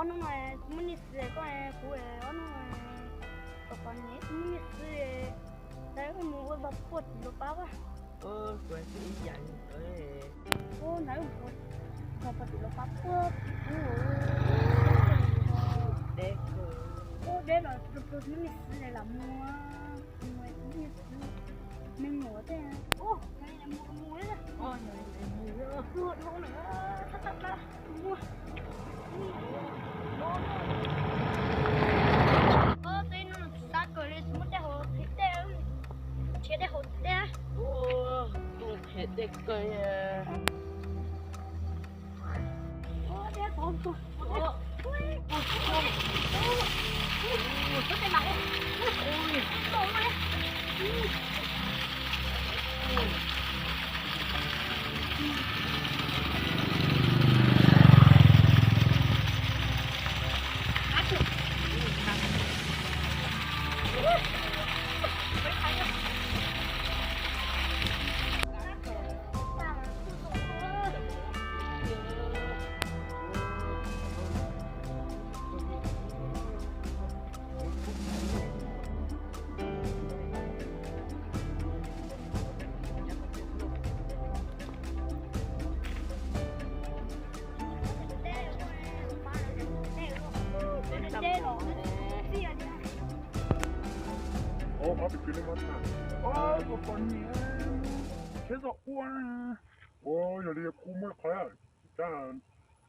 Ob hnub no muaj nyiaj xwb koj, kuv ob hnub no tau pom niam muaj nyiaj xwb, tab wb mus ua vog puag tim Luas Pab. Ub, ntawd vog puag tim Luas Pab puag tim kuv. Ub, deb los muaj nyiaj xwb lam mus, mus nyiaj xwb, me nyuam tej, mus mus mus, tab tab tab mus. Ub, twb ib hnub no tsis tab kawg li, tsis muaj dej haus, nrhiav dej haus tsis dej. Ub, nrhiav dej kawg. Ov, ob peb tug neeg mas, ov, kuv pom nyiam, thiab txog ua, ua yog li kuv muaj qhov, tab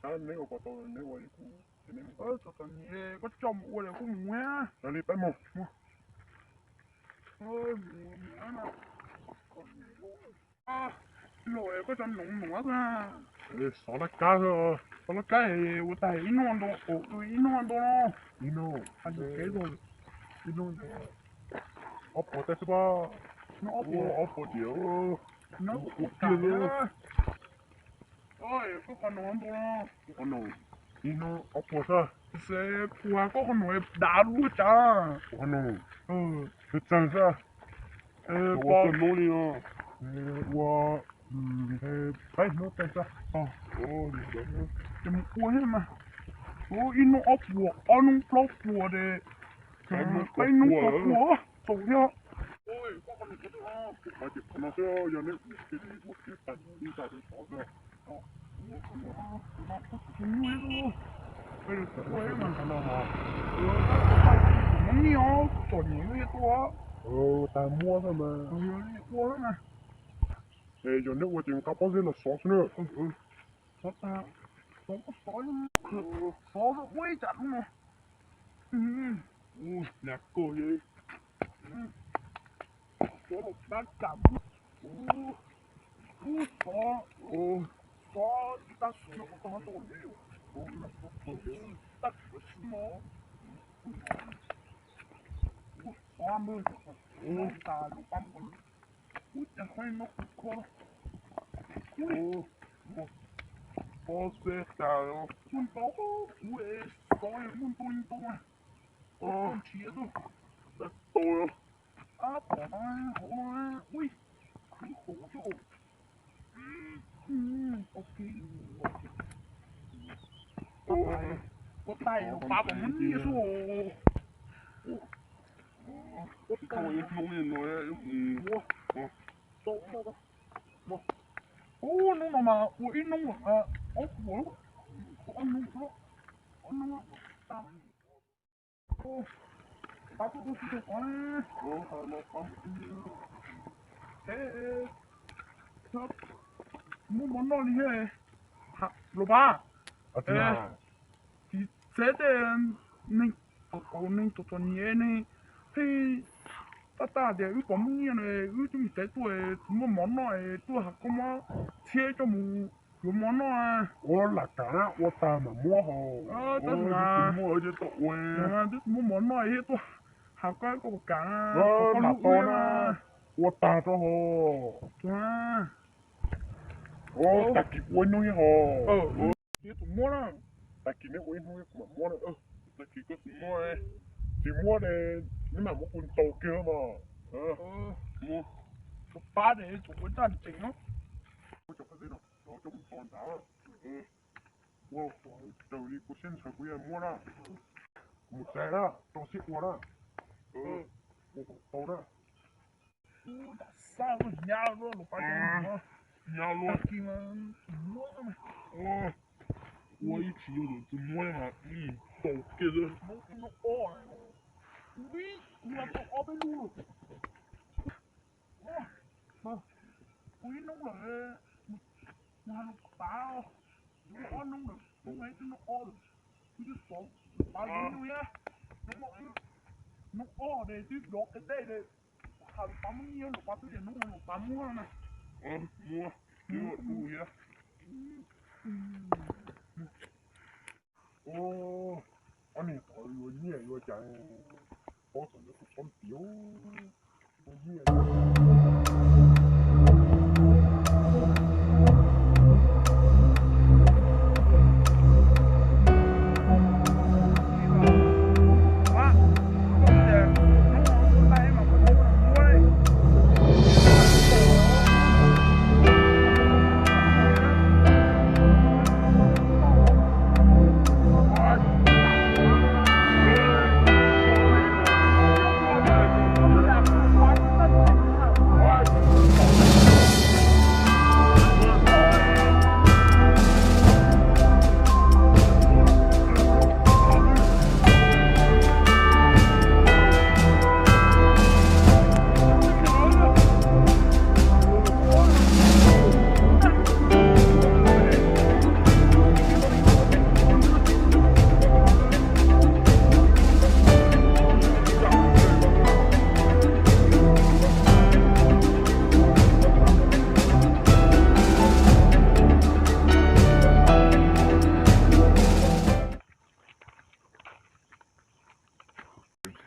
sis neb ua puas tau, neb ua kuv, txog txom nyem koj tso mus ua li kuv mus, yog li peb mus. Los koj tso noov nuav xwb. Xov laj kab, xov laj kab ua tag ib hnub ntau, ib hnub ntau no, ib hnub, ib hnub ntau, ob puas teb xwb pob, ib hnub ob puas, ob puas diam, ib hnub ob puas kiag xwb. Koj qhov nuav ntau no, qhov nuav, ib hnub ob puas xwb. Kuv has koj qhov nuav dav luaj cas. Qhov nuav, txawg txawg xwb. Ua hnub li no, ua peb hnub tej xwb. Ces mus ua thiab mas. Ib hnub ob puas, ob hnub plaub puas ces peb hnub kaum puas tau thiab. Mus nyiaj, txom nyem tuaj. Tag muab xwb mas. Ua na. Yog neb ua ces nqa pob zeb los xov xwb na. Xov tag, xov, xov ua ib tsam no. Ua nyab koj, xov los tab tsam, ub, xov, xov tab sis no kuv tau tau, tab sis no, ub, xov npawg, ub, tas lub pab npawg, ub, cas qhov no kuv kho, ub, pob zeb tas, kuv ntau, kuv es xov muaj ntau li ntau, nrhiav tuaj, tab tom, ub, ub, ub, ok, ua tais pab kom muaj nyiaj xwb. Ua tais hnub no, hnub no mas ua ib hnub, ob hnub, ob hnub, ob hnub. Pab tuaj tuaj tsis tau qhov, muaj mov noj li thiab. Los pab, tsis xav tej neeg txom txom nyem, neeg pheej tab tab tias wb pom muaj nyiaj no wb coj mus tsev tuaj, tsis muaj mov noj, tuaj hais koj muab txhiab coj mus yuav mov noj. Ua lam kam na, ua tag mam muab hos. Twb tsis muaj mov noj thiab tuaj hais koj, koj puas kam na, koj lub ua na, ua tag rau hos. Tag kis ua ib hnub thiab hos. Tsis muab na. Tag kis neb ua ib hnub kuv mam muab na. Tag kis koj tsis muab, tsis muab ne, neb mam muab kuv ntaus kiag mas. Pab ne, tsum ua ntseeg no. Cov ntawd, Ua raws li kuv siab ntshaw kuv yuav muab na. Kuv mus txais na, rau siab ua na. Ua kom tau na. Ub, tam sab ua nyab luaj los pab nyab luaj. Ua ib tsis yuav tus muab mas tau kiag xwb. Hnub ob, kuv ib, kuv los tau ob peb lub lawm. Kuv ib hnub lawm, mus hais lus pab, ob hnub lawm, hnub ib hnub ob lawm, kuv twb xov pab lub hnub, hnub ob de twb dov qe dej de, hais lus pab muab nyiaj lus pab twb tias hnub no lus pab muab na. Muab, muab dub thiab. Ob niag tod yuav nyiaj yuav cas, paub txom nyog tus paub tiag.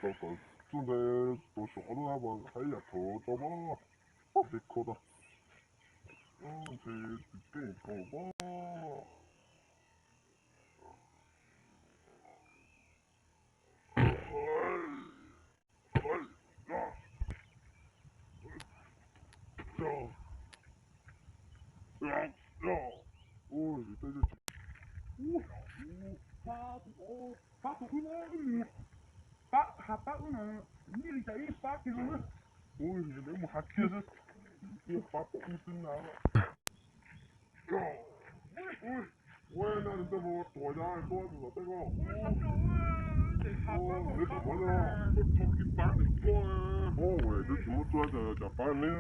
Tau kom txuj ntawd tau saum lub hab pas hab yam thaum tau pab, pab peb khau tau. Ntshe tus kej tau pab. Pab tus wb no, pab has pab wb no, nyiaj li cas ib pab kiag no. Mus has kiag xwb, pab pab wb xwb na. Ua no nws tuaj mus tuag ya tuaj tus tom tej ko. Nws tsis muab tuaj, tuaj tho kiag pab nws tuaj. Ua nws tsis muab tuaj cas pab neb.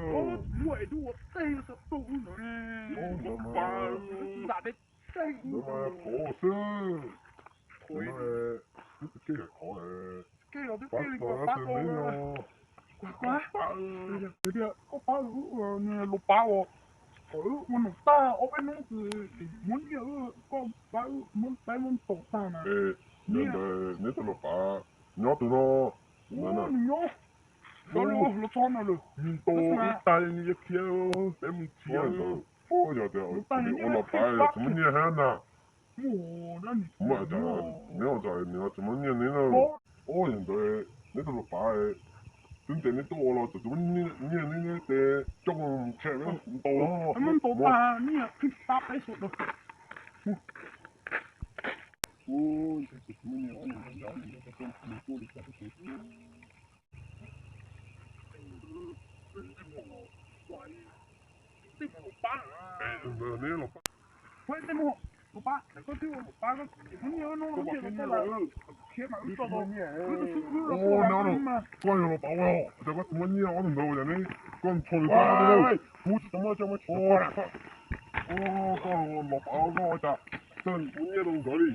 Ntawd mas qhov xwb. Twb tsis kej qhov, pab tau neb no. Koj pab los pab os, kom wb ua noj tag ob peb hnub xwb muab nyiaj, koj pab wb muab pab muab tau tag na. Ntawd neb tau los pab nyob tus no. Nws nyob los txog no lawm, nws tau ib tag li nws yuav khiav peb mus khiav ntawd. Yog tias ua los pab tsis muaj nyiaj hab na. Neb ua cas nws tsis muaj nyiaj neb na. Ua yog ntawd neb tau los pab, twb ntes neb tuaj ua los txawm tsis muaj nyiaj neb, neb ces coj mus ntshe neb ntau. Neb los pab, koj yog los pab ua, cas koj tsis muaj nyiaj ob tug ntawd, cas neb koj ntsho li pab kuv tsis tau muaj, koj los pab koj cas txawj muaj nyiaj rau nkawd li.